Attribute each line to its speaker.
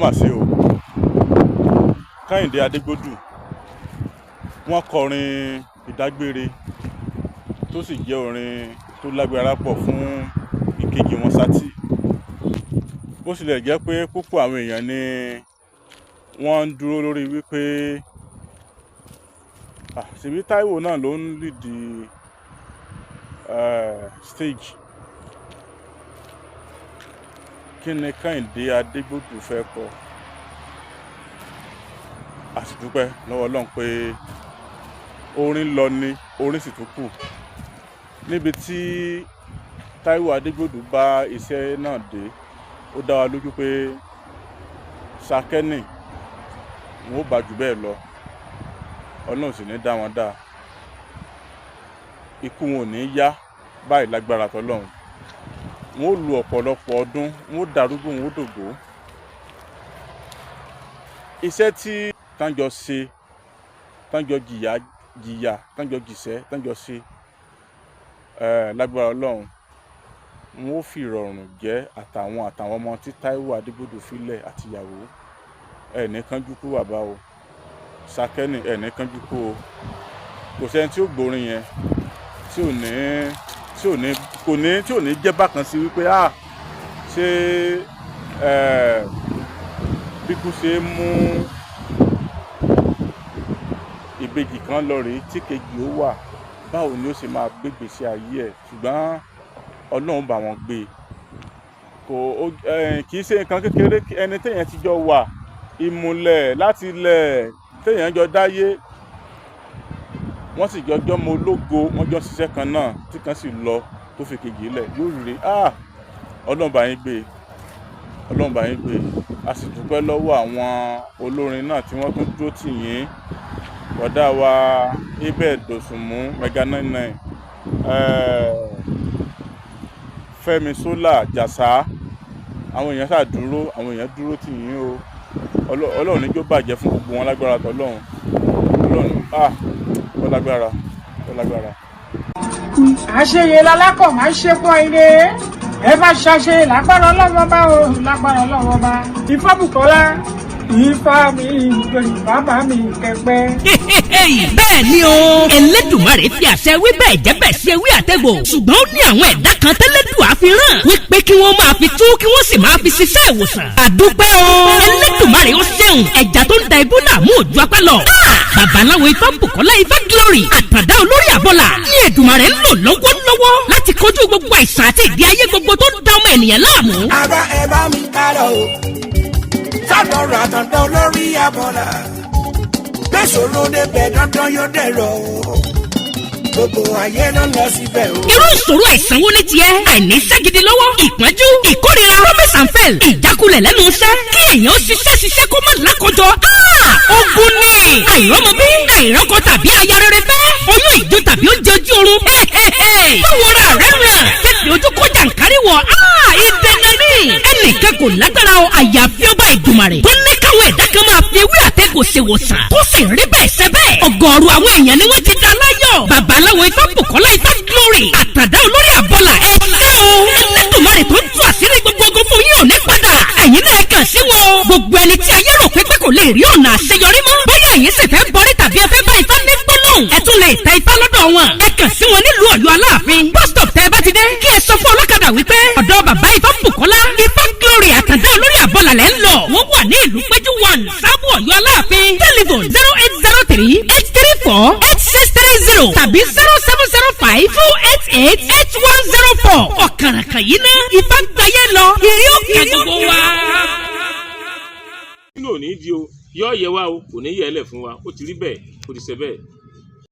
Speaker 1: Mà ṣe o. Kẹ́hìndé Adégbòdù, wọ́n kọrin ìdágbére tó sì jẹ́ orin tó lágbára pọ̀ fún ìkejì wọn Sátì. Bó tilẹ̀ jẹ́ pé púpọ̀ àwọn èèyàn ni wọ́n ń dúró lórí wípé ṣèbí Táíwò náà ló ń lead stage, kí ni Kẹ́hìndé Adégbòdù fẹ́ kọ? A sì dúpẹ́ lọ́wọ́ Ọlọ́run pé orin lọ ni orin sì tún kù. Níbi tí Táíwò Adégbòdù bá iṣẹ́ náà dé, ó dá wa lójú pé Sakẹ́nì wọn ó bá jù bẹ́ẹ̀ lọ. Ọlọ́run sì ní dá wọn dá, ikú wọn ò ní yá báyìí lágbára tọlọ́run. Wọn ó lu ọ̀pọ̀lọpọ̀ ọdún, wọn ó darúgbó, wọn ó dògbó. Iṣẹ́ tí tánjọ ṣe, tánjọ jìyà jìyà, tánjọ jìṣẹ́, tánjọ ṣe, lágbára Ọlọ́run, wọn ó fi ìrọ̀rùn jẹ́ àtàwọn ọmọ tí Táíwò Adégbòdù filẹ̀ àtìyàwó. Ẹ̀ ní kánjú kú bàbá o, Sakẹ́nì, ẹ̀ ní kánjú kú o. Kò sẹ́ni tí ó gbórin yẹn tí ò ní kò ní tí ò ní jẹ́ bákan sí wípé ṣé bíkú ṣe mú ìbejì kan lọ rèé tí kejì ó wà, báwo ni ó ṣe máa gbégbèsè ayé ẹ̀? Ṣùgbọ́n Ọlọ́run bá wọn gbé e. Kò kì í ṣe nǹkan kékeré. Ẹni téèyàn ti jọ wà ìmùlẹ̀ láti ilẹ̀, téèyàn jọ dáyé, wọ́n sì jọ jọ́mọ ológo, wọ́n jọ ṣiṣẹ́ kan náà, tí kan sì lọ tó fi kejì lẹ̀, yóò rí. Ọlọ́run bá yín gbé e, Ọlọ́run bá yín gbé e. A sì dúpẹ́ lọ́wọ́ àwọn olórin náà tí wọ́n tún dúró tì yín, bọ̀dá wa Abel Dòsùnmú, Mega 99, Fẹ́mi Sola Jàsá. Àwọn èèyàn ṣàdúró, àwọn èèyàn dúró tì yín o. Ọlọ́run ní jó bàjẹ́ fún gbogbo wọn lágbára tọ́lọ́run. Ọlọ́run, ó lágbára, ó lágbára.
Speaker 2: Àṣeyẹ lalákọ̀ máa ń ṣe pọ̀ ire. Ẹ bá ṣàṣeyẹ lágbára Ọlọ́wọ́ bá o, lágbára Ọlọ́wọ́ bá. Ifábùkọ́lá, Ifá mi ìgbèrú, bàbá mi kẹpẹ.
Speaker 3: Bẹ́ẹ̀ ni o, Elédùmarè fi àṣẹ wí bẹ́ẹ̀ jẹ́ bẹ́ẹ̀ ṣe wí àtẹ̀gbò, ṣùgbọ́n ó ní àwọn ẹ̀dá kan tẹ́lẹ̀dùn àfihàn wípé kí wọ́n máa fi tú, kí wọ́n sì máa fi ṣiṣẹ́ ìwòsàn. Àdúpẹ́ o, Elédùmarè ó ṣeun. Ẹ̀já tó ń da ibú náà mú òjú apá lọ. Babaláwo Ifá Bùkọ́lá Ifá Glory, àtàndá olórí àbọ̀là ní Èdùmarè ń lò lọ́wọ́lọ́wọ́ láti kojú gbogbo àìsàn àti ìdí ayé gbogbo tó ń da ọmọ ènìyàn láàmú.
Speaker 4: Àbá ẹ bá mi ká lọ o, sọ́dọ̀ àtàndá olórí abọ́là. Gbèsòrò débẹ̀, dandan yóò dẹ̀rọ̀ o. Gbogbo ayé ló lọ síbẹ̀ o.
Speaker 3: Irú ìṣòro àìsàn wo ní tiẹ̀? Àìníṣẹ́ gidi lọ́wọ́, ìpọ́njú, ìkórira, promise and fail, ìjákulẹ̀ lẹ́nu iṣẹ́, kí èèyàn ṣiṣẹ́ ṣiṣẹ́ kó má lákọjọ. Ogun ni àìrọ́mọbí, àìrọ́kọ tàbí aya rere fẹ́, oyún ìjó tàbí oúnjẹ ojú oorun. Báwo ra rẹ̀ rẹ̀ fífi ojú kó jàǹkárí wọ̀? Ìdènà ní ẹnìkan kò lágbára o, àyàfi ọba Ìdùmarè tó ní káwọn ẹ̀dá kan máa fi ewé àtẹ̀gùn ṣèwòsàn, tó sì rí bẹ́ẹ̀ ṣe bẹ́ẹ̀. Ọ̀gọ̀ọ̀rọ̀ àwọn èèyàn ni wọ́n ti dá láyọ̀. Babaláwo Ifá Bùkọ́lá Ifá Glory, àtàdá olórí àbọ̀là, ẹ ṣé o. Ẹlẹ́dùnmarè tó ń tú àṣírí gbogbo ogun fún yín ò ní padà. Ẹ̀yin náà kàn sí wọn. Gbogbo ẹni tí ayé rò pé kò lè rí ọ̀nà àṣeyọrí mọ́, bóyá ẹ̀yin sì fẹ́ bọrí tàbí ẹ fẹ́ bá Ifá ní gbólóhùn, ẹ tún lè tẹ Ifá lọ́dọ̀ wọn. Ẹ kàn sí wọn nílùú Ọ̀yọ́ Aláàfin bus stop. Tẹ́ ẹ bá ti dé, kí ẹ sọ fún ọlọ́kadà wípé ọ̀dọ̀ bàbá Ifá Bùkọ́lá Ifá Glory, àtàndá olórí àbọ̀là lẹ́ ń lọ. Wọ́n wà ní ìlú Péjú 1, Sábò, Ọ̀yọ́ Aláàfin. Telephone 08038348630 tàbí 07052888104. Ọ̀kàràkàn yìí ná Ifá gbayé lọ, ìrí òkè gbogbo wa.
Speaker 5: Nínú òní di o, yóò yẹ wá o, kò ní yẹ ẹ lẹ̀ fún wa. Ó ti rí bẹ́ẹ̀, ó ti ṣe bẹ́ẹ̀.